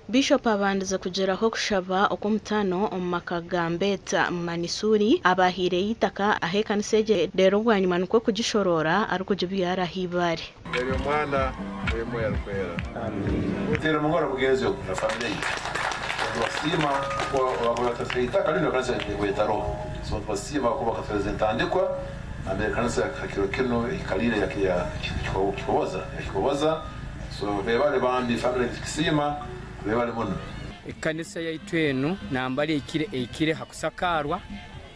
Bishop abandize kugyeraho okushaba okw'omutaano omu maka ga Mbeta Manisuri abaahaireyo eitaka ahu ekanisa egi eri reero bwanyima nikwo kugishoroora arikugibyaraho eibaare. Eri Omwana, eri Omwoyo Arikwera. Nteera omuhoro mugenzi ogu na famire ye. Nitubasiima kuba bakatuha eitaka rinu ekanisa ekaba etaroho. So nitubasiima kuba bakatuhereza entandikwa nambere ekanisa hakiro kinu ekikariire ya Kikoboza. So bebale bambi family nitukisiima bebale muno. Ekanisa yaitu enu nambari ehikire ehikire ha kusakaarwa,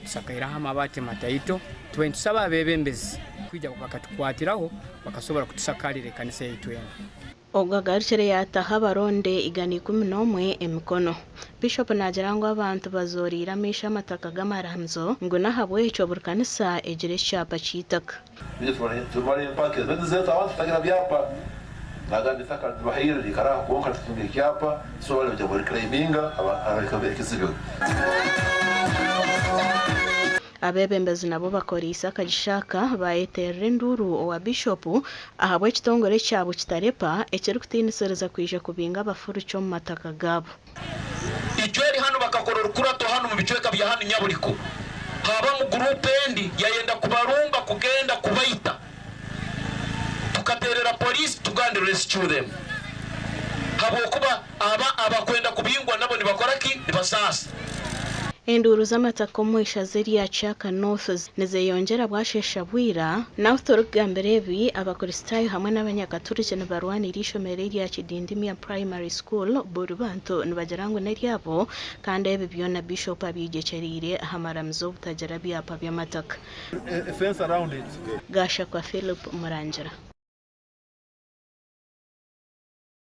tusakaireho amabaati mataito. Tubaire nitusaba abebembezi kwija bakatukwatiraho bakasobora kutusakarira ekanisa yaitu enu. Ogwo agarukire yaataho abaronde 111 emikono. Bishop naagira ngu abantu bazooreire amaisho amataka g'amaramizo ngu n'ahabw'ekyo buri kanisa egire ekyapa ky'eitaka. Tumara empaka ezo nizeeta abantu kutagira byapa nagamba itaka ribahaire riikara aho kwonka ritatunga ekyapa so bari baija kuriclaiminga ekizibwe. Abeebembezi nabo bakoreise akagisha aka baayeteerera enduuru owa Bishopu ahabw'ekitongore kyabo Kitarepa ekirikutiinisiriza kwija kubinga abafuruki omu mataka gaabo. Icweri hanu bakakora orukurato hanu mubicweka bya hanu Nyabuliko habamu gurupu endi yayenda kubarumba kugenda kubaita tukaterera police to go and rescue them habwokuba aba abakwenda kubingwa nabo nibakora ki nibasaasa. Enduuru z'amataka omu ishaza erya Kyaka North nizeyongyera bwasheesha bwira. Nahu turikugambira ebi, Abakristaayo hamwe n'Abanyakaturiki nibarwanira eishomero erya Kidindimya Primary School buri bantu nibagira ngu n'eryabo kandi ebi byona Bishop abyegyekyereire aha maramizo obutagira byapa by'amataka. Gashakwa Philip Murangira.